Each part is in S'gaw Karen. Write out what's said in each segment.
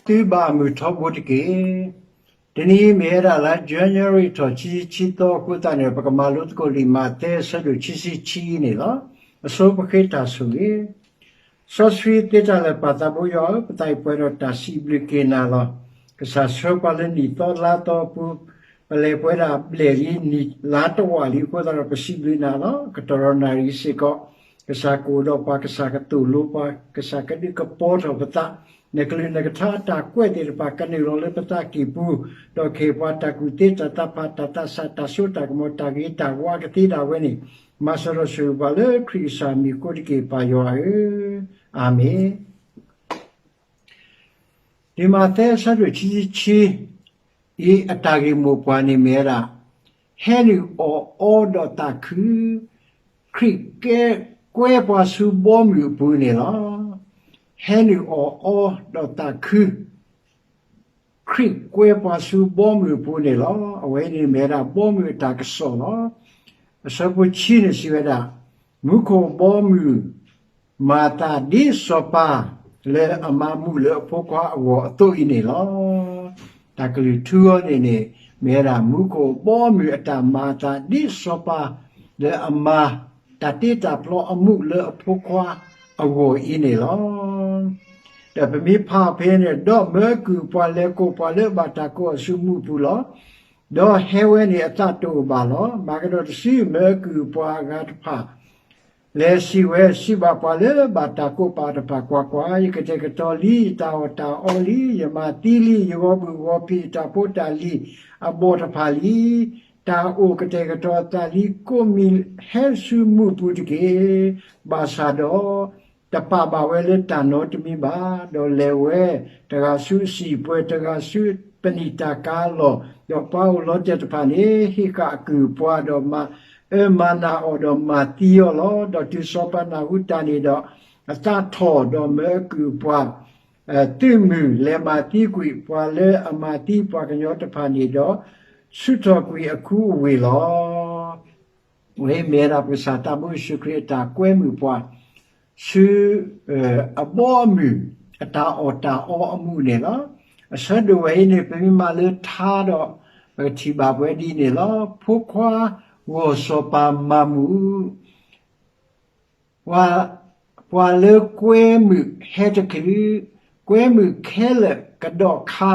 သုဘၣ်မုၢ်ထီဘိတက့ၢ်. တနံၤအံၤမ့ၢ်ဝဲဒၣ်လါ January ထီၣ်ခံဆံသီအဃိသတးန့ၣ် ပကမၤလိသကိးလံာ်မးသဲအဆၢဒိၣ်ခံဆံခံန့ၣ်လီၤ. အဆိပဃ့တၢ်ဆိၣ်ဂ့ၤ. စီဆှံသ့တၢ်လၢာ်ပၢ်သးဘိယွၤဧၢ, ပသးအံၤပှဲၤဒီးတၢ်စံးဘျုးက့ၤနၤလီၤ. ကစၢ်ဆှၢပှၤလၢနံၣ်သီလါသီအပူၤ, ပလဲၤပှဲၤဒၣ်ဘျဲၣ်လံနံၣ်လါတဝာ်လံအဃိသတးဒီး ပစံးဘျုးနၤလီၤ. ကတီၢ်ဒီးနၣ်ရံၣ်စ့ၢ်ကီး ကစၢ်ကအိၣ်ဒီးပှၤ, ကစၢ်ကသိၣ်လိပှၤ, ကစၢ်ကဒုးကပီၤထီၣ်ပသး, နကလုၢ်နကထါအတၢ်ကွဲးသ့ၣ်တဖၣ် ကနုာ်လီၤလၢပသးကံၢ်ပူၤ, ဒီးကဟ့ၣ်ပှၤတၢ်ကူၣ်သ့တၢ်သးဖး တၢ်သးဆး တၢ်စိတၢ်ကမီၤ တၢ်ဂ့ၤတၢ်ဝါကသ့ဒၣ်ဝဲန့ၣ်, မၤစၢၤဒီးဆိၣ်ဂ့ၤပှၤလၢခရံာ်ကစၢ်မံၤအဃိတက့ၢ် ပၢ်ယွၤဧၢ, အၤမ့ၣ်. လံာ်မးသဲအဆၢဒိၣ်ခံဆံခံအံၤ အတၢ်ဂ့ၢ်မိၢ်ပှၢ်န့ၣ်မ့ၢ်ဝဲဒၣ်, ဟဲနုာ်အီၣ်အီဒီးသးခု, ခရံာ်ကဲကွဲပှၤဆူဘီမုၢ်အပူၤန့ၣ်လီၤ. ဟဲနုာ်အီၣ်အီဒီးသးခု, ခရံာ်ကွဲပှၤဆူဘီမုၢ်အပူၤန့ၣ်လီၤ. အဝဲအံၤန့ၣ်မ့ၢ်ဝဲဒၣ်ဘီမုၢ်အတၢ်ကစီၣ်လီၤ. အဆၢဖိခံန့ၣ်စံးဝဲဒၣ်, မူခိၣ်ဘီမုၢ် မၤသးဒ်စီၤပၤလၢအမါမူးလၢအဖိခွါအဂီၢ်အသိးအံၤန့ၣ်လီၤ. တၢ်ကလုၢ်ထူအီၤန့ၣ်န့ၣ် မ့ၢ်ဝဲဒၣ် မူခိၣ်ဘီမုၢ်အတၢ်မၤအသးဒ်စီၤပၤလၢအမၤတၢ်တ့တၢ်ဖျီအမူးလၢအဖိခွါအဂီၢ်အံၤန့ၣ်လီၤ. ဒီးပမ့ၢ်ဖးအီၤဖဲန့ၣ် ဒီးမၢအကုၢ်အပှၤလဲၤကိးပှၤလၢအဘၣ်တၢ်ကိးအီၤဆူမူးအပူၤလီၤ. ဒီးဟဲဝဲန့ၣ်အသးတအိၣ်ဘၣ်လီၤ. မၤကဒီးတစု မၢအကုၢ်အပှၤအဂၤတဖၣ် လဲၤစံးဝဲ, စံးဘၣ်ပှၤလၢဘၣ်တၢ်ကိးပာ်အီၤတဖၣ်, ကွၢ်ကွၢ်, ယကတဲာ်ကတီၤလံ, ယတၢ်အီၣ်တၢ်အီလံ, ယမၤသံလံ, ယဂီၤဘုၣ်ဂီၤဖံး, ယတၢ်ဖိတၢ်လံၤအဘီၣ်တဖၣ်လံ. တၢ်အိၣ်ကတဲာ်ကတီၤအသးလံ, ကိးမံၤဟဲဆူမူးအပူၤတက့ၢ်. ဘၣ်ဆၣ်ဒီး တပာ်ဘၣ်ဝဲလၢတၢ်နီတမံၤဘၣ်. ဒီးလဲၤဝဲ တဂၤဆူအစံာ်ပှဲၤ, တဂၤဆူပနံာ်တၢ်ကါအလီၢ်, ဒီးပှၤအိၣ်လီၤတဲာ်တဖၣ်န့ၣ် ဟ့ၣ်ဃာ်အကုၢ်အပှၤ, ဒီးမၤအၢမၤနးအီၤ, ဒီးမၤသံအီၤလီၤ. ဒီးတုၤစီၤပၤနၢ်ဟူတၢ်န့ၣ်ဒီး အသးထီၣ်, ဒီးမၢအကုၢ်အပှၤ သုးမုၢ်လဲၤမၤသံကွံာ်ပှၤလၢအမၤသံပှၤကညီတဖၣ်န့ၣ်ဒီး ဆူၣ်ထီၣ်ကွံာ်အခူအဝ့ၢ်လီၤ. ဝဲအံၤမ့ၢ်ဝဲဒၣ်ပကစၢ်သးဘိယ့ၣ်ၡူးခရံာ်အတၢ်ကွဲမုာ်ပှၤ ဆူ အဘီအမုၢ်အတၢ်အီၣ်တၢ်အီအမူးန့ၣ်လီၤ. အဆၢဒိၣ်ဝဲအံၤန့ၣ် ပမ့ၢ်မၤလၢထါဒီး ပကထံၣ်ဘၣ်ပဝဲဒ်န့ၣ်လီၤ. ဖိခွါဂီၢ်စီၤပၤမၤမုာ် ပှၤလၢကွဲမုာ်ဟဲတချုး, ကွဲမုာ်ခဲလၢာ်ကဒီးခါ,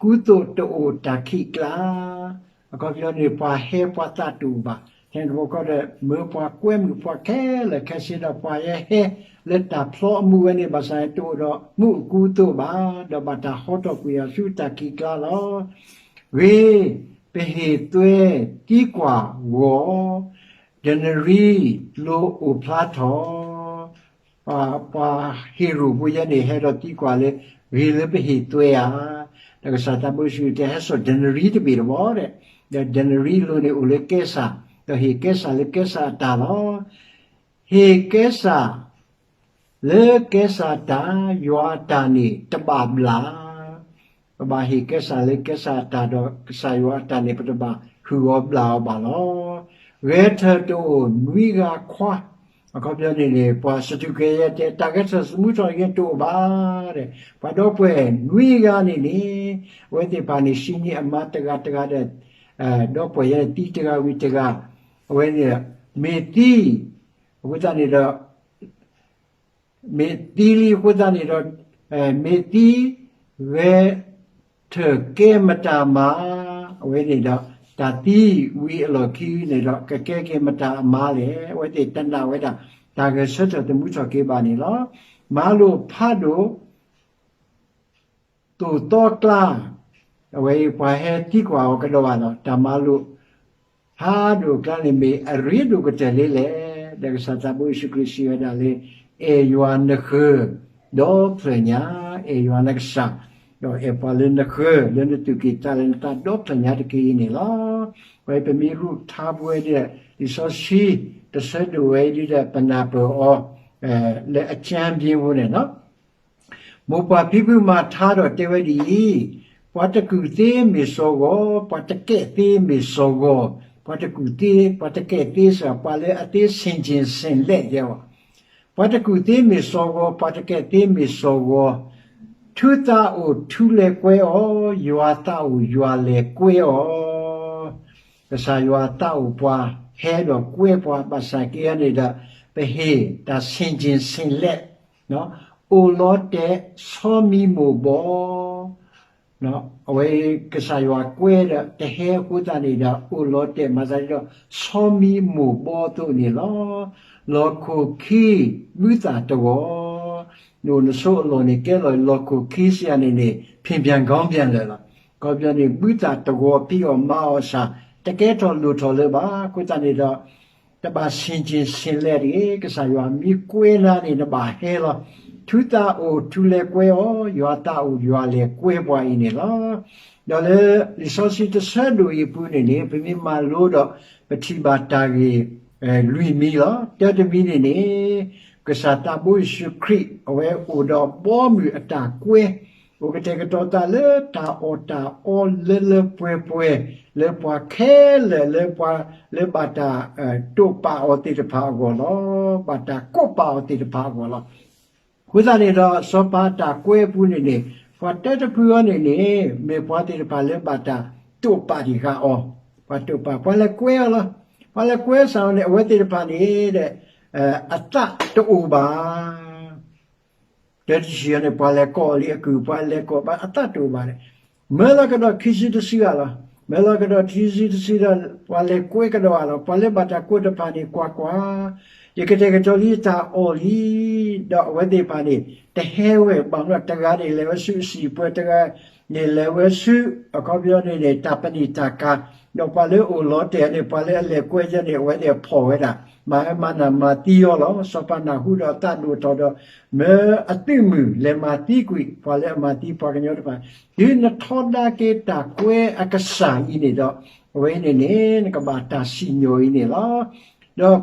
ကူသိးတအိၣ်တၢ်ခံးကျါ. အခီပညီန့ၣ် ပှၤဟဲပှၤသးတအိၣ်ဘၣ်. ခဲန့ၣ်တဘျီဃီဒီး မၢပှၤကွဲမုာ်ပှၤခဲလၢာ်ခဲဆ့ဒီး ပှၤဟဲဟဲလၢတၢ်ဖျီအမူးဝဲန့ၣ် ဘၣ်ဆၣ်န့ၣ် တအိၣ်ဒီးမူးအကူအသိးဘၣ်, ဒီးဘၣ်တၢ်ဟီထီၣ်ကွံာ်အီၤဆူတၢ်ခံးကျါလီၤ. ဂ့ၤ, ပဟ့ၣ်သွဲသံကွၢ်ဂီၢ် ဒနရံလိၤအိၣ်ဖျါထီၣ်, ပှၤဟ့ရိၣ်ဖိယဲန့ၣ် ဟဲဒီးသံကွၢ်လၢ ဂ့ၤလၢပဟ့ၣ်သွဲဧါ. ဒီးကစၢ်သးဘိယ့ၣ်ၡူးတဲ ဟဲစိာ်ဒနရံတဘ့ၣ်တဘီဒီး, ဒီးဒနရံလိၤန့ၣ်အိၣ်လၢကဲစၢ်, ဒီးဟ့ၣ်ကဲစၢ်လၢကဲစၢ်အတၢ်လီၤ. ဟ့ၣ်ကဲစၢ် လၢကဲစၢ်တၢ်, ယွၤအတၢ်န့ၣ်တဘၣ်ဘျး. ပဘၣ်ဟ့ၣ်ကဲစၢ်လၢကဲစၢ်အတၢ်ဒီး ကစၢ်ယွၤအတၢ်န့ၣ် ပတဘၣ်ဟုၣ်အီၤဘျးအီၤဘၣ်လီၤ. ဂဲၤထၢၣ်တအိၣ်နွံဂၤခွါ, အခီပညီန့ၣ်န့ၣ် ပှၤစတူးကဲယဲတဲ တၢ်ဂဲၤထၢၣ်သမူထီၣ်အံၤတအိၣ်ဘၣ်ဒီး ပှၤဒီပုၢ်ဝဲၢ်နွံဂၤန့ၣ်န့ၣ် အဝဲသ့ၣ်တဖၣ်န့ၣ် စံးန့ၢ်အမါတဂၤတဂၤဒီး ဒီပုၢ်ဝဲၢ်ယဲန့ၣ် သံတဂၤဝံၤတဂၤ, အဝဲန့ၣ် မ့ၢ်သံ အဃိသတးန့ၣ်ဒီး မ့ၢ်သံလံအဃိသတးန့ၣ်ဒီး မ့ၢ်သံ ဂဲၤထၢၣ်ကဲမတၤမၤ, အဝဲန့ၣ်ဒီး တၢ်သံဝံၤအလီၢ်ခံန့ၣ်ဒီး ကကဲက့ၤမတၤအမါလဲၣ်. အဝဲသ့ၣ်တနာ်ဝဲဒၣ် တၢ်ဂဲၤဆၢထၢၣ်သမူထီၣ်က့ၤဘၣ်န့ၣ်လီၤ. မၤလိာ်ဖးဒိၣ် သိၣ်သီကျါ, အဝဲအံၤပှၤဟဲသံကွၢ်အီၤကဒီးဘၣ်လီၤ. တၢ်မၤလိာ်ဖးဒိၣ်ကျါန့ၣ်မ့ၢ်အရ့ဒိၣ်ကတၢၢ်လံလဲၣ်. ဒီးကစၢ်သးဘိယ့ၣ်ၡူးခရံာ်စံးဝဲဒၣ်လၢ အဲၣ်ယွၤနဃၢၤဒီဖျၢၣ်ညါ, အဲၣ်ယွၤနကစၢ်, ဒီးအဲၣ်ပှၤလၢနဃၢၤ လၢနသူၣ်ကံၢ်သးလဲနသးဒီဖျၢၣ်ညါတက့ၢ်အံၤန့ၣ်လီၤ. ဝဲပမ့ၢ်ရူၢ်ထါပဝဲဒီး လံာ်စီဆှံတဆၢဒိၣ်ဝဲအံၤဒီး ပနၢ်ပၢၢ်အီၤ လၢအကၠၢဘ့ဖိန့ၣ်လီၤ. မိၢ်ပှၢ်ဖံဖုမၤထါဒီးတဲဝဲဒ်အံၤ, ပှၤတကူၣ်သ့မ့ၢ်စီၤဂီၤ, ပှၤတကဲးသ့မ့ၢ်စီၤဂီၤ, ပှၤတကူၣ်သ့, ပှၤတကဲးသ့စ့ၢ် ပှၤလၢအသ့ဆ့ၣ်ကၠ့ၣ်ဆ့ၣ်လဲၣ်ယဲဘၣ်. ပှၤတကူၣ်သ့မ့ၢ်စီၤဂီၤ, ပှၤတကဲးသ့မ့ၢ်စီၤဂီၤ, ထူသးအိၣ်ထူလဲၤကွဲအီၤ, ယွၤသးအိၣ်ယွၤလဲၤကွဲအီၤ. ကစၢ်ယွၤသးအိၣ်ပှၤ, ဟဲဒီးကွဲပှၤ, ဘၣ်ဆၣ်က့န့ၣ်ဒီး ပဟ့ၣ်တၢ်ဆ့ၣ်ကၠ့ၣ်ဆ့ၣ်လဲး, အိၣ်လီၤတဲာ်ဆီမံၤမိၢ်ဘီ အဝဲကစၢ်ယွၤကွဲဒီး တဟဲအဃိသတးန့ၣ်ဒီး အိၣ်လီၤတဲာ်မၤသးဒ်ဒီး ဆီမံၤမိၢ်ဘီအသိးန့ၣ်လီၤ. လီၢ်ခိၣ်ခံ ဘုသၣ်တဂီၤ, နအိၣ်နဆိးအလီၢ်န့ၣ် ကဲလီၤ လီၢ်ခိၣ်ခံစံးယၤန့ၣ်န့ၣ် ဖ့ၣ်ပၠၣ်ကီပၠၣ်လၢာ်လီၤ. အခီပညီန့ၣ် ဘုသၣ်တဂီၤ ဖံးအီၣ်မၤအီၣ်စ့ၢ် တကဲထီၣ်လိၣ်ထီၣ်လၢၤဘၣ်. အဃိသတးန့ၣ်ဒီး တဘၣ်ဆ့ၣ်ကၠ့ၣ်ဆ့ၣ်လဲးတဂ့ၤ, ကစၢ်ယွၤမ့ၢ်ကွဲနၤန့ၣ် နဘၣ်ဟဲလီၤ. ထူသးအိၣ်ထူလဲၤကွဲအီၤ, ယွၤသးအိၣ်ယွၤလဲၤကွဲပှၤအံၤန့ၣ်လီၤ. ဒီးလၢလံာ်စီဆှံတဆၢဒိၣ်အံၤအပူၤန့ၣ်န့ၣ် ပမ့ၢ်မၤလိဒီး ပထံၣ်ဘၣ်တၢ်ဂ့ၢ် လွံၢ်မံၤလီၤ. တၢတမံၤန့ၣ်န့ၣ် ကစၢ်သးဘိယ့ၣ်ၡူးခရံာ် အဝဲအိၣ်ဒီးဘီမုၢ်အတၢ်ကွဲ, အိၣ်ကတဲာ်ကတီၤသးလၢတၢ်အီၣ်တၢ်အီလၢလၢပှဲၤပှဲၤ လၢပှၤခဲလၢာ် လၢပှၤလၢဘၣ်တၢ် တိာ်ပာ်အီၤသ့ၣ်တဖၣ်အဂီၢ်လီၤ. ဘၣ်တၢ်ကိးပာ်အီၤသ့ၣ်တဖၣ်အဂီၢ်လီၤ. အဃိသတးန့ၣ်ဒီး စီၤပၤအတၢ်ကွဲအပူၤန့ၣ်န့ၣ် ပှၤတၢတဖုအံၤန့ၣ်န့ၣ် မ့ၢ်ပှၤသ့ၣ်တဖၣ်လၢဘၣ်တၢ်တိာ်ပာ်တံၢ်ဃာ်အီၤ, ပှၤတိာ်ပာ် ပှၤလဲၤကွဲအီၤလီၤ. ပှၤလဲၤကွဲစ့ၢ်န့ၣ် အဝဲသ့ၣ်တဖၣ်န့ၣ် အသးတအိၣ်ဘၣ် တၢတဆံအံၤန့ၣ် ပှၤလဲၤကိးအီၤလံ အကုၢ်ပှၤလဲၤကိးဘၣ် အသးတအိၣ်ဘၣ်န့ၣ်, မၢလီၤကဒီးခံစုတစုဧါလီၤ. မၢလီၤကဒီးခံစုတစုဒီး ပှၤလဲၤကွဲကဒီးဧါလီၤ. ပှၤလၢဘၣ်တၢ်ကိးတဖၣ်န့ၣ် ကွၢ်ကွၢ်, ယကတဲာ်ကတီၤလံယတၢ်အီၣ်လံ, ဒီးအဝဲသ့ၣ်တဖၣ်န့ၣ် တဟဲဝဲဘၣ်မနုၤ တဂၤန့ၣ်လဲၤဝဲဆူအစံာ်ပှဲၤ, တဂၤန့ၣ်လဲၤဝဲဆူ အခီပညီန့ၣ်န့ၣ် တၢ်ပနံာ်တၢ်ကၤ, ဒီးပှၤလၢအိၣ်လီၤတဲာ်န့ၣ် ပှၤလၢအလဲၤကွဲယဲန့ၣ် အဝဲသ့ၣ်ဖီၣ်ဝဲဒၣ် မၤဝဲမၤနၢ်မၤသံအီၤလီၤ. စီၤပၤနၢ်ဟူဒီးအသးဒိၣ်ထီၣ်ဒီး မၢအသုးမုၢ်လဲၤမၤသံကွံာ် ပှၤလၢအမၤသံပှၤကညီတဖၣ်, တုၤနထီဒါက့ၤတၢ်ကွဲအကစၢ်အံၤန့ၣ်ဒီး အဝဲအံၤန့ၣ်န့ၣ် နကဘၣ်တၢ်စံၣ်ညီၣ်အံၤန့ၣ်လီၤ. ဒီး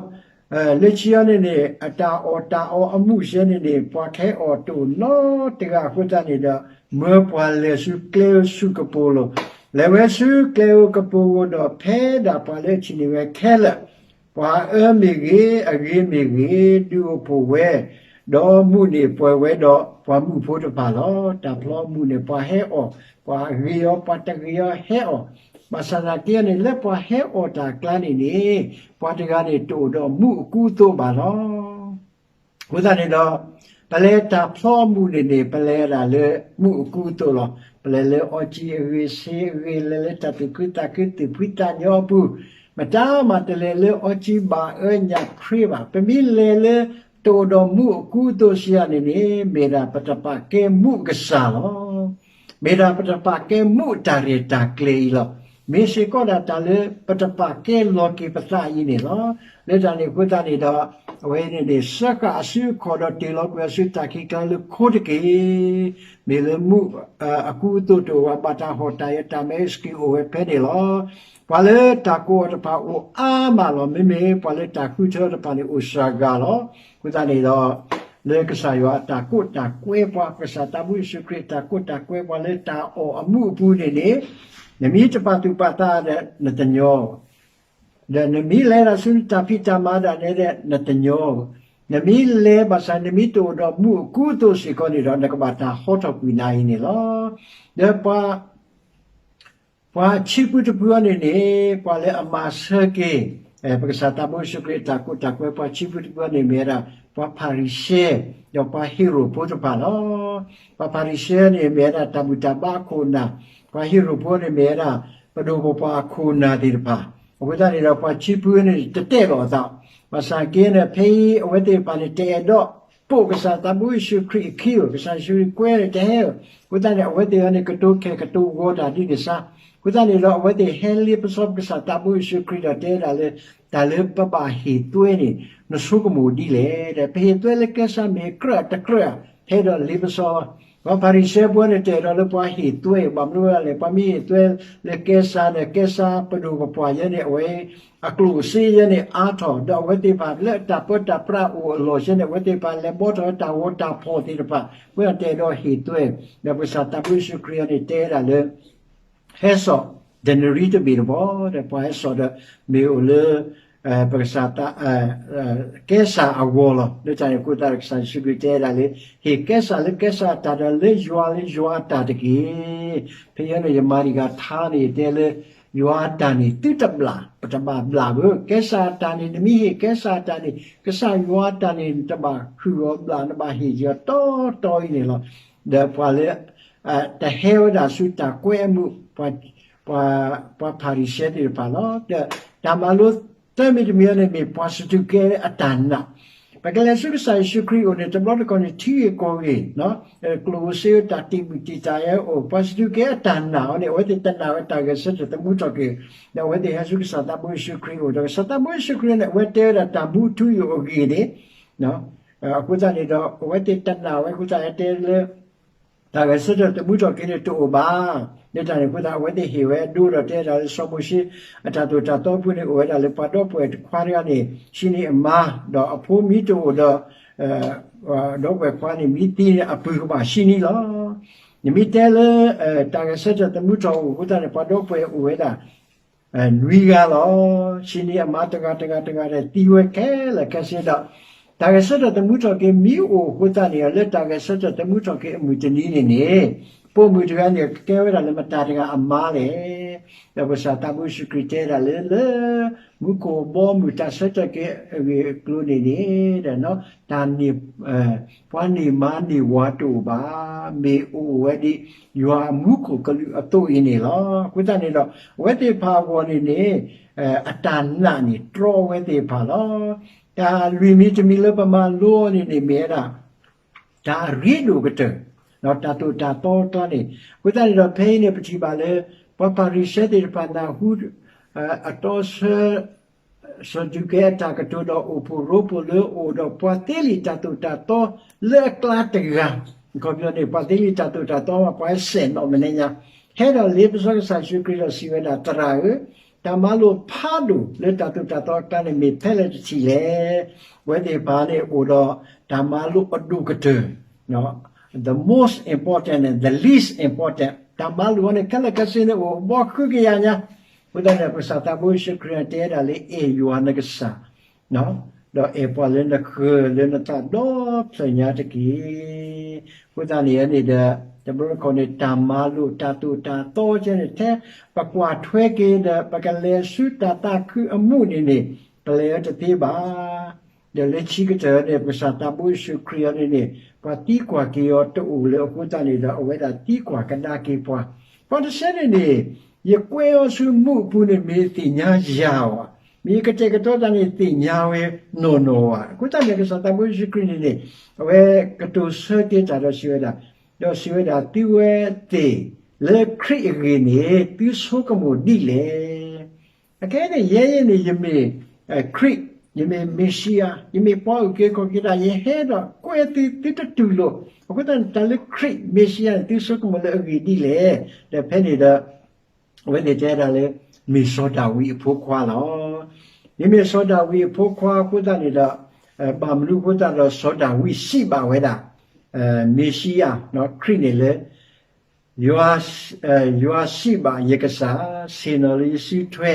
လၢခံအံၤန့ၣ်န့ၣ် အတၢ်အီၣ်တၢ်အီအမူးစ့ၢ်န့ၣ်န့ၣ် ပှၤကဟဲအီၣ်တအိၣ်နီတဂၤအဃိသတးန့ၣ်ဒီး မၢပှၤလဲၤဆူကျဲဧိၤဆူကပိၤလိၤ, လဲၤဝဲဆူကျဲဧိၤကပိၤဧိၤဒီး ဖဲဒၣ်ပှၤလၢအထံၣ်န့ၢ်ဝဲခဲလၢာ် ပှၤအၢမ့ၢ်ဂ့ၤ အဂ့ၤမ့ၢ်ဂ့ၤ ဒုးအိၣ်ဖှိၣ်ဝဲ, ဒီးမူးန့ၢ်ပှဲၤဝဲဒီးပှၤမူးဖိတဖၣ်လီၤ. တၢ်ဖျီမူးန့ၣ် ပှၤဟဲအီၣ်, ပှၤဂ့ၤအီၤ ပှၤတဂ့ၤအီၤဟဲအီၣ်, ဘၣ်ဆၣ်သနာ်က့န့ၣ် လၢပှၤဟဲအီၣ်တၢ်အကျါန့ၣ်န့ၣ် ပှၤတဂၤန့ၣ် တအိၣ်ဒီးမူးအကူအသိးဘၣ်လီၤ. အဃိသတးန့ၣ်ဒီး ပလဲၤတၢ်ဖျီမူးန့ၣ်န့ၣ် ပလဲၤဒၣ်လၢမူးအကူအသိးလီၤ. ပလဲၤလၢအီကၠံအဂ့ၤ ဆ့အဂ့ၤ လဲၤလၢတၢ်သူၣ်ဖှံသးခုသူၣ်ဖှံသးညီအပူၤ, မတၤမၤတလဲၤလၢအီကၠံဘၣ်အၢညၣ်ခရံာ်ဘၣ်. ပမ့ၢ်လဲၤလၢတအိၣ်ဒီးမူးအကူအသိးစံးယၤန့ၣ်န့ၣ် မ့ၢ်ဒၣ်ပတပာ်ကဲမူးအကစၢ်လီၤ. မ့ၢ်ဒၣ်ပတပာ်ကဲမူးအတၢ်ရဲၣ်တၢ်ကျဲၤအံၤလီၤ. မ့ၢ်စ့ၢ်ကီးဒၣ်တၢ်လၢပတပာ်ကဲလီၤက့ၤပသးအံၤန့ၣ်လီၤ. လၢတၢ်န့ၣ်အဃိသတးန့ၣ်ဒီး အဝဲန့ၣ်န့ၣ် စၢဃာ်အစုအခီၣ်ဒီးတ့ၢ်လီၤကွံာ်အစုတၢ်ခံးကျါလၢခိတက့ၢ်. မ့ၢ်လၢမူးအကူအသိးတအိၣ်ဘၣ် ဘၣ်တၢ်ဟီၣ်တၢ်ယၢၤတၢ်မဲစက့ၤအိၣ်ဝဲဖဲန့ၣ်လီၤ. ပှၤလၢတၢ်ကိးအီၤတဖၣ်အိၣ်အါမးလီၤ. မ့မ့ၢ်ပှၤလၢတၢ်ဃုထၢအီၤတဖၣ်န့ၣ် အိၣ်စှၤဂၤလီၤ. အဃိသတးန့ၣ်ဒီး လၢကစၢ်ယွၤအတၢ်ကိးတၢ်ကွဲပှၤ ကစၢ်သးဘိယ့ၣ်ၡူးခရံာ်အတၢ်ကိးတၢ်ကွဲပှၤလၢတၢ်အီၣ်အမူးအပူၤန့ၣ်န့ၣ် နမ့ၢ်တပာ်သူၣ်ပာ်သးဒီးနတညီဘၣ်. ဒီးနမ့ၢ်လဲၤဒၣ်ဆူနတၢ်ဖံးတၢ်မၤဒၣ်နဲဒဲး နတညီဘၣ်. နမ့ၢ်လဲၤဘၣ်ဆၣ် နမ့ၢ်တအိၣ်ဒီးမူးအကူအသိးစ့ၢ်ကီးန့ၣ်ဒီး နကဘၣ်တၢ်ဟီထီၣ်ကွံာ်နၤအံၤန့ၣ်လီၤ. ဒီးပှၤ ပှၤဆံးပူတဖုအံၤန့ၣ်န့ၣ် ပှၤလၢအမၤဆၢက့ၤ ပကစၢ်သးဘိယ့ၣ်ၡူးခရံာ်အတၢ်ကိးတၢ်ကွဲ ပှၤဆံးပူတဖုအံၤန့ၣ်မ့ၢ်ဝဲဒၣ် ပှၤဖၤရံၤၡဲ ဒီးပှၤဟ့ၤရိာ်ဖိတဖၣ်လီၤ. ပှၤဖၤရံၤၡဲန့ၣ်မ့ၢ်ဝဲဒၣ်တၢ်ဘူၣ်တၢ်ဘါအခိၣ်အနၢ်, ပှၤဟ့ၤရိာ်ဖိန့ၣ်မ့ၢ်ဝဲဒၣ် ပဒိၣ်ပပှၢ်အခိၣ်အနၢ်သ့ၣ်တဖၣ်. အဃိသတးန့ၣ်ဒီး ပှၤဆံးပူန့ၣ်တတဲလီၤအသး, ဘၣ်ဆၣ်က့န့ၣ် ဖဲအံၤအဝဲသ့ၣ်တဖၣ်န့ၣ် တအဲၣ်ဒိးပိာ်ကစၢ်သးဘိယ့ၣ်ၡူးခရံာ်အခံဘၣ်, ကစၢ်ယ့ၣ်ၡူးခရံာ်ကွဲန့ၣ်တဟဲဘၣ်. အဃိသတးန့ၣ် အဝဲသ့ၣ်အံၤန့ၣ် ကတိၤခဲၣ်ကတိၤဂီၤတၢ်ဒ်န့ၣ်စ့ၢ်, အဃိသတးန့ၣ်ဒီး အဝဲသ့ၣ်ဟဲလ့ပစီပကစၢ်သးဘိယ့ၣ်ၡူးခရံာ်ဒီးတဲဒၣ်လၢ တၢ်လၢပဘၣ်ဟ့ၣ်သွဲန့ၣ် နဆိကမိၣ်ဒ်လဲၣ်, ဒီးပဟ့ၣ်သွဲလၢကဲစးမ့ၢ်ကြၢးတကြၢး ဟဲဒီးလ့ပစီလီၤ. ပှၤဖၤရံၤၡဲဖိန့ၣ် တအဲၣ်ဒိးလၢပှၤဟ့ၣ်သွဲ, ဘၣ်မနုၤလဲၣ်, ပှၤမ့ၢ်ဟ့ၣ်သွဲလၢကဲစးန့ၣ် ကဲစးပဒိၣ်ပပှၢ်ယဲန့ၣ် အဝဲအကျိၣ်စ့ယဲန့ၣ်အါထီၣ်, ဒီးအဝဲသ့ၣ်တဖၣ်လၢအတၢ်ပၢတၢ်ပြးအိၣ်အလီၢ်ယဲန့ၣ် အဝဲသ့ၣ်တဖၣ်လဲၤဘှီထီၣ်တၢ်ဂီၤတၢ်ဖီၣ်သ့ၣ်တဖၣ်, အဃိသတးတအဲၣ်ဒိးဟ့ၣ်သွဲ, ဒီးပကစၢ်သးဘိယ့ၣ်ၡူးခရံာ်အံၤန့ၣ် တဲဒၣ်လၢ ဟဲစိာ် ဒနရံတဘ့ၣ်တဘီ, ဒီးပှၤဟဲစိာ်ဒီး မ့ၢ်အိၣ်လၢ ပကစၢ် ကဲစၢ်အဂီၢ်လီၤ. လၢတၢ်န့ၣ်အဃိသတးဒီး ကစၢ်ယ့ၣ်ၡူးခရံာ်တဲဒၣ်လၢ ဟ့ၣ်ကဲစၢ်လၢကဲစၢ်အတၢ်ဒီး လၢယွၤလၢယွၤအတၢ်တက့ၢ်. ဖဲအံၤန့ၣ် ယမၤတံၢ်ဂၤထါန့ၣ် ယတဲလၢ ယွၤအတၢ်န့ၣ် သုတဘျၣ်, ပတဘၣ်ဘျၣ်ဘၣ်. ကဲစၢ်အတၢ်န့ၣ် နမ့ၢ်ဟ့ၣ်ကဲစၢ်အတၢ်န့ၣ် ကစၢ်ယွၤအတၢ်န့ၣ် နတဘၣ်ဟုၣ်အီၤဘျၣ်, နဘၣ်ဟ့ၣ်က့ၤအီၤတီတီအံၤန့ၣ်လီၤ. ဒီးပှၤလၢ တဟဲဝဲဒၣ်ဆူတၢ်ကွဲအမုာ် ပှၤဖၤရံၤၡဲသ့ၣ်တဖၣ်လီၤ. ဒီးတၢ်မၤလိသၢမံၤတမံၤအံၤန့ၣ် မ့ၢ်ပှၤစဒူးကဲအတၢ်နာ်. ပကလဲၤဆူကစၢ်ယ့ၣ်ၡူးခရံာ်အအိၣ်န့ၣ် တဘျီတခီၣ်န့ၣ် ထံဂ့ၢ်ကီၢ်ဂ့ၢ် ကျိၣ်ဧိၤစ့ဧိၤ တၢ်တံာ်မုၢ်တံာ်တာ်အံၤအိၣ်, ပှၤစဒူးကဲအတၢ်နာ်အီၤန့ၣ် အဝဲသ့ၣ်တနာ်ဝဲတၢ်ဂဲၤဆၢထၢၣ်သမူထီၣ်က့ၤ, ဒီးအဝဲသ့ၣ်ဟဲဆူကစၢ်သးဘိယ့ၣ်ၡူးခရံာ်အအိၣ်ဒီး ကစၢ်သးဘိယ့ၣ်ၡူးခရံာ်န့ၣ် အဝဲတဲဝဲဒၣ်တၢ်မူထူယိာ်အဂ့ၢ်န့ၣ် အဃိသတးန့ၣ်ဒီး အဝဲသ့ၣ်တနာ်ဝဲအဃိသတး တဲလၢ တၢ်ဂဲၤဆၢထၢၣ်သမူထီၣ်က့ၤန့ၣ်တအိၣ်ဘၣ်. လၢတၢ်န့ၣ်အဃိသတး အဝဲသ့ၣ်ဟ့ၣ်ဝဲဒိဒီးတဲဒၣ်လၢ စီၤမိၤၡ့အတၢ်သိၣ်တၢ်သီအပူၤန့ၣ် အိၣ်ဝဲဒၣ်လၢပှၤဒီပုၢ်ဝဲၢ်တခွါတဂၤန့ၣ် ဆံနံၣ်အမါ, ဒီးအဖိမ့ၢ်တအိၣ်ဒီး ဒီပုၢ်ဝဲၢ်ခွါန့ၣ် မ့ၢ်သံန့ၣ် အပုၢ်ကဘၣ်ဆံနံၣ်လီၤ. နမ့ၢ်တဲလၢ တၢ်ဂဲၤဆၢထၢၣ်သမူထီၣ်အိၣ်အဃိသတးန့ၣ် ပှၤဒီပုၢ်ဝဲၢ်အိၣ်ဝဲဒၣ် နွံဂၤလီၤ. ဆံနံၣ်အမါတဂၤတဂၤတဂၤဒီး သံဝဲခဲလၢာ်ခဲဆ့ဒီး တၢ်ဂဲၤဆၢထၢၣ်သမူထီၣ်က့ၤမ့ၢ်အိၣ်အဃိသတးန့ၣ် လၢတၢ်ဂဲၤဆၢထၢၣ်သမူထီၣ်က့ၤအမုၢ်တနံၤန့ၣ်န့ၣ် ပိာ်မုၣ်တဂၤန့ၣ် ကကဲဝဲဒၣ်လၢမတၤတဂၤအမါလဲၣ်. ဒီးကစၢ်သးဘိယ့ၣ်ၡူးခရံာ်တဲဒၣ်လၢ လၢ မူခိၣ်အဘီအမုၢ်တၢ်ဆၢထၢၣ်က့ၤအဂ့ၢ်အကျိၤန့ၣ်န့ၣ် တၢ်န့ၢ် ပှၤန့ၢ်မါန့ၢ်ဝၤတအိၣ်ဘၣ်, မ့ၢ်အိၣ်ဝဲဒ် ယွၤအမူခိၣ်ကလူးအသိးအံၤန့ၣ်လီၤ. အဃိသတးန့ၣ်ဒီး အဝဲသ့ၣ်တဖၣ်အဂီၢ်န့ၣ်န့ၣ် အတၢ်နာ်န့ၣ် တြီအဝဲသ့ၣ်တဖၣ်လီၤ. တၢ်လွံၢ်မံၤတမံၤလၢပမၤလိအီၤန့ၣ်န့ၣ် မ့ၢ်ဝဲဒၣ် တၢ်အရ့ဒိၣ်ကတၢၢ် ဒီးတၢ်သိၣ်တၢ်သီအကျါန့ၣ်, အဃိသတးန့ၣ်ဒီး ဖဲအံၤန့ၣ် ပထံၣ်ဘၣ်လၢ ပှၤဖၤရံၤၡဲသ့ၣ်တဖၣ်နၢ်ဟူ အတီဆၢ စီၤဒူးကဲအတၢ်ကတိၤဒီး အိၣ်ဖှိၣ်ရိဖှိၣ်လၢအအိၣ်ဒီး ပှၤသ့လံာ်တၢ်သိၣ်တၢ်သီလၢအကျါတဂၤ, အခီပညီန့ၣ် ပှၤသ့လံာ်တၢ်သိၣ်တၢ်သီ ပှၤစဲးနီၣ်မဲာ်ညါ ဟဲဒီးလ့ပစီကစၢ်ယ့ၣ်ၡူးခရံာ်ဒီးစံးဝဲဒၣ် သရၣ်ဧၢ, တၢ်မၤလိာ်ဖးဒိၣ်လၢတၢ်သိၣ်တၢ်သီအကျါန့ၣ် မ့ၢ်ဖဲလဲၣ်တထံၣ်လဲၣ်. အဝဲသ့ၣ်တဖၣ်န့ၣ်အိၣ်ဒီးတၢ်မၤလိာ်အဒိၣ်ကတၢၢ် the most important and the least important တၢ်မၤလိာ်အီၤန့ၣ် ခဲလၢာ်ခဲဆ့န့ၣ် အိၣ်ဘီဃုကယၤညါ, အဃိသတးန့ၣ် ကစၢ်သးဘိယ့ၣ်ၡူးခရံာ်တဲဒၣ်လၢ အဲၣ်ယွၤနကစၢ် ဒီးအဲၣ်ပှၤလၢနဃၢၤလၢနသးဒီဖျၢၣ်ညါတက့ၢ်. အဃိသတးန့ၣ်န့ၣ်ဒီး တဘျီတခီၣ်န့ၣ် တၢ်မၤလိာ်တၢ်သိၣ်တၢ်သီကဲန့ၣ် ထဲပကွၢ်ထွဲက့ၤဒီး ပကလဲၤဆူတၢ်သးခုအမူးန့ၣ်န့ၣ် ပလဲၤအီၤတသ့ဘၣ်. ဒီးလၢခံကတၢၢ်န့ၣ် ပကစၢ်သးဘိယ့ၣ်ၡူးခရံာ်အီၤန့ၣ်န့ၣ် ပှၤသံကွၢ်က့ၤအီၤတအိၣ်လၢၤအဃိသတးန့ၣ်ဒီး အဝဲဒၣ်သံကွၢ်ကဒါက့ၤပှၤ, ပှၤတဆဲန့ၣ်န့ၣ် ယကွဲအီၤဆူမူးအပူၤန့ၣ် မ့ၢ်သ့ၣ်ညါယၤဧါ, မ့ၢ်ယကတဲာ်ကတီၤတၢ်န့ၣ် သ့ၣ်ညါဝဲနီၢ်နီၢ်ဧါ. အဃိသတးန့ၣ် ကစၢ်သးဘိယ့ၣ်ၡူးခရံာ်န့ၣ်န့ၣ် အဝဲကတိၤဆၢက့ၤတၢ်ဒီးစံးဝဲဒၣ်, ဒီးစံးဝဲဒၣ် သုဝဲသ့ၣ်လၢခရံာ်အဂ့ၢ်န့ၣ် သုဆိကမိၣ်ဒ်လဲၣ်. အခဲအံၤန့ၣ် ယဲယဲန့ၣ် ယမ့ၢ်ခရံာ်, ယမ့ၢ်မ့ၤၡံအၤ, ယမ့ၢ်ပှၤအုၣ်က့ၤခီၣ်က့ၤတၢ်, ယဟဲဒီးကွဲသု သုတတူၢ်လိာ်. အဃိသတးန့ၣ် တၢ်လၢခရံာ်မ့ၤၡံအၤန့ၣ် သုဆိကမိၣ်လၢအဂ့ၢ်ဒ်လဲၣ်. ဒီးဖဲန့ၣ်ဒီး အဝဲသ့ၣ်တဲဒၣ်လၢ မ့ၢ်စီၤဒၤဝံးအဖိခွါလီၤ. မ့မ့ၢ်စီၤဒၤဝံးအဖိခွါအဃိသတးန့ၣ်ဒီး ဘၣ်မနုၤအဃိသတးဒီး စီၤဒၤဝံးစံးဘၣ်ဝဲဒၣ် မ့ၤၡံအၤ ခရံာ်န့ၣ်လၢ ယွၤစံးဘၣ်ယကစၢ်, ဆ့ၣ်နီၤလၢယစုထွဲ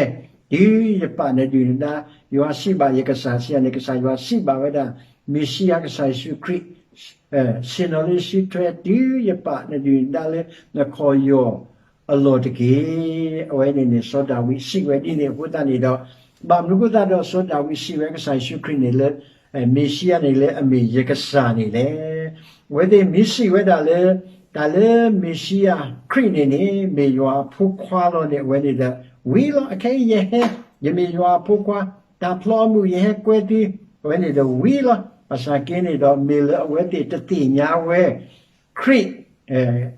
တုၤယပာ်နဒုၣ်နဒါ, ယွၤစံးဘၣ်ယကစၢ်, စံးယၤန့ၣ် ကစၢ်ယွၤစံးဘၣ်ဝဲဒၣ် မ့ၤၡံအၤ ကစၢ်ယ့ၣ်ၡူးခရံာ်, ဆ့ၣ်နီၤလၢယစုထွဲ တုၤယပာ်နဒုၣ်နဒါလၢနခီၣ်ယီၢ်အလီၢ်တက့ၢ်. အဝဲန့ၣ်န့ၣ် စီၤဒၤဝံးစံးဝဲဒ်န့ၣ်အဃိသတးန့ၣ်ဒီး ဘၣ်မနုၤအဃိသတးဒီး စီၤဒၤဝံးစံးဝဲကစၢ်ယ့ၣ်ၡူးခရံာ်န့ၣ်လၢ မ့ၤၡံအၤန့ၣ်လၢအမ့ၢ်ယကစၢ်န့ၣ်လဲၣ်. အဝဲသ့ၣ်မ့ၢ်စံးဝဲဒၣ်လၢ တၢ်လၢမ့ၤၡံအၤခရံာ်န့ၣ်န့ၣ် မ့ၢ်ယွၤအဖိခွါလီၤန့ၣ် အဝဲန့ၣ်ဒီး ဝံၤလီၤ. အခဲအံၤယဟဲ, ယမ့ၢ်ယွၤအဖိခွါ, တၢ်ဖျီအမုၢ်ယဟဲကွဲသု, အဝဲန့ၣ်ဒီးဝံၤလီၤ. ဘၣ်ဆၣ်က့န့ၣ်ဒီး မ့ၢ်လၢအဝဲသ့ၣ်တသ့ၣ်ညါဝဲ ခရံာ်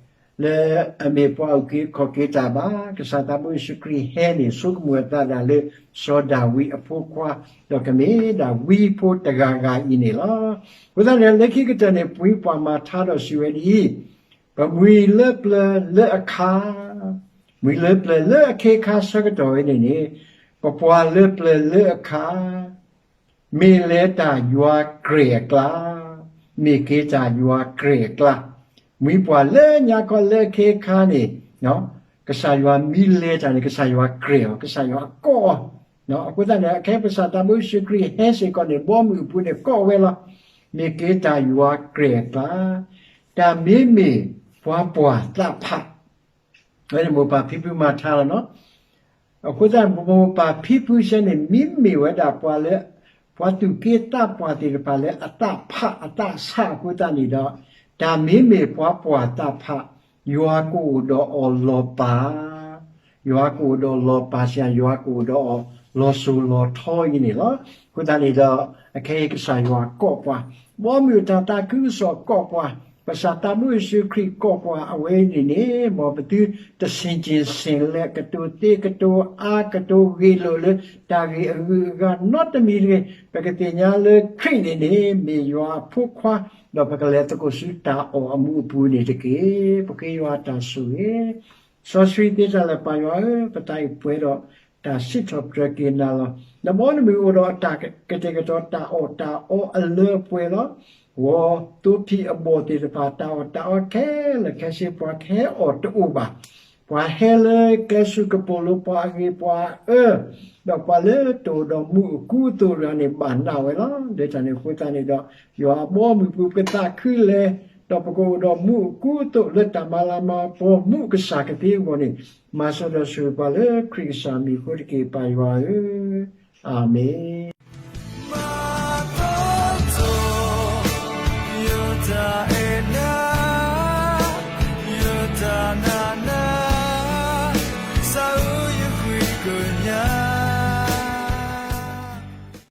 လၢအမ့ၢ်ပှၤအုၣ်က့ၤခီၣ်က့ၤတၢ်ဘၣ်. ကစၢ်သးဘိယ့ၣ်ၡူးခရံာ်ဟဲန့ၣ် ဆိကမိၣ်အသးဒၣ်လၢ စီၤဒၤဝံးအဖိခွါ, ဒီးကမ့ၢ်ဒၣ်ဝံဖိတဂၤဂၤအံၤန့ၣ်လီၤ. အဃိသတးန့ၣ် လၢခံကတၢၢ်န့ၣ် ပှၤမၤထါဒီးစံးဝဲဒ်အံၤ, ပမှံၤလၢပျၢၤလၢအခါ, မှံၤလၢပျၢၤလၢအခ့အခါဆၢကတီၢ်ဝဲန့ၣ်န့ၣ်, ပပှၤလၢပျၢၤလၢအခါ မ့ၢ်လဲၤတၢ်ယွၤကြယ်အကျါ, မ့ၢ်က့ၤတၢ်ယွၤကြယ်အကျါ, မှံၤပှၢ်လၢညါခီလၢအခ့အခါန့ၣ်, ကစၢ်ယွၤမ့ၢ်လဲၤတၢ်န့ၣ် ကစၢ်ယွၤကြယ်အီၤ, ကစၢ်ယွၤအကိးအီၤ အဃိသတးန့ၣ် အခဲအံၤကစၢ်သးဘိယ့ၣ်ၡူးခရံာ်ဟဲစ့ၢ်ကီးန့ၣ် ဘီမုၢ်အပူၤန့ၣ် ကိးဝဲလီၤ. မ့ၢ်က့ၤတၢ်ယွၤကြၢးအကျါ, တၢ်မ့မ့ၢ်ပှၤပှၢ်သးဖး, ဝဲန့ၣ်မိၢ်ပၢ်ဖံဖုမၤထါလီၤနီၤ. အဃိသတး ပမိၢ်ပၢ်ဖံဖုစဲန့ၣ် မ့မ့ၢ်ဝဲဒၣ်ပှၤလၢ ပှၤသူၣ်က့သးပှၢ်သ့ၣ်တဖၣ်လၢအသးဖးအသးဆးအဃိသတးန့ၣ်ဒီး တၢ်မ့မ့ၢ်ပှၤပှၢ်သးဖး, ယွၤကအိၣ်ဒီးအီၤလီၤပၢ်, ယွၤကအိၣ်ဒီးလီၤပၢ်စ့ၢ် ယွၤကအိၣ်ဒီးအီၤလီၤစိၤလီၤထီအံၤန့ၣ်လီၤ. အဃိသတးန့ၣ်ဒီး အခဲအံၤကစၢ်ယွၤကိးပှၤ, ဘီမုၢ်အတၢ်သးခုကစီၣ်ကိးပှၤ, ကစၢ်သးဘိယ့ၣ်ၡူးခရံာ်ကိးပှၤအဝဲအံၤန့ၣ်န့ၣ် မ်ပသုတဆံးက့ၤဆံးလဲ ကတိၤသ့ကတိၤအါ ကတိၤဂ့ၢ်လိာ်လၢတၢ်ဂ့ၢ်အဂုၤအဂၤနီတမံၤတဂ့ၤ. ပကသ့ၣ်ညါလၢခရံာ်န့ၣ်န့ၣ် မ့ၢ်ယွၤအဖိခွါ, ဒီးပကလဲၤသကိးဆူတၢ်အီၣ်အမူးအပူၤန့ၣ်တက့ၢ်. ပဃ့ယွၤတၢ်ဆိၣ်ဂ့ၤ စီဆှံသ့တၢ်လၢပၢ်ယွၤဧၢ, ပတၢ်အံၤပှဲၤဒီးတၢ်စံးထီၣ်ပတြၢၤက့ၤနၤလီၤ. နဘီနမုၢ်အိၣ်ဒီးအတၢ်ကတဲာ်ကတီၤတၢ်အီၣ်တၢ်အီအလၢအပှဲၤလီၤ. ဂီၤသိဖံးအဘီၣ်သ့ၣ်တဖၣ် တၢ်အီၣ်တၢ်အီခဲလၢာ်ခဲဆ့ ပှၤကဟဲအီၣ်တအိၣ်ဘၣ်. ပှၤဟဲလၢကျဲဆူကပိာ်လိၤ ပှၤအဂ့ၤပှၤအၢ ဒီးပှၤလၢတအိၣ်ဒီးမူးအကူအသိးတဂၤန့ၣ် ဘၣ်နာ်ဝဲလီၤ. လၢတၢ်န့ၣ်အဃိသတးန့ၣ်ဒီး ယွၤအဘီအမုၢ်ပူၤ ပကသးခုလဲၤ ဒီးပကအိၣ်ဒီးမူးအကူအသိးလၢတၢ်မၤလၤမၤကပီၤ မူးကစၢ်ကသ့အဂီၢ်န့ၣ် မၤစၢၤဒီးဆိၣ်ဂ့ၤပှၤလၢခရံာ်ကစၢ်မံၤအဃိတက့ၢ် ပၢ်ယွၤဧၢ, အၤမ့ၣ်.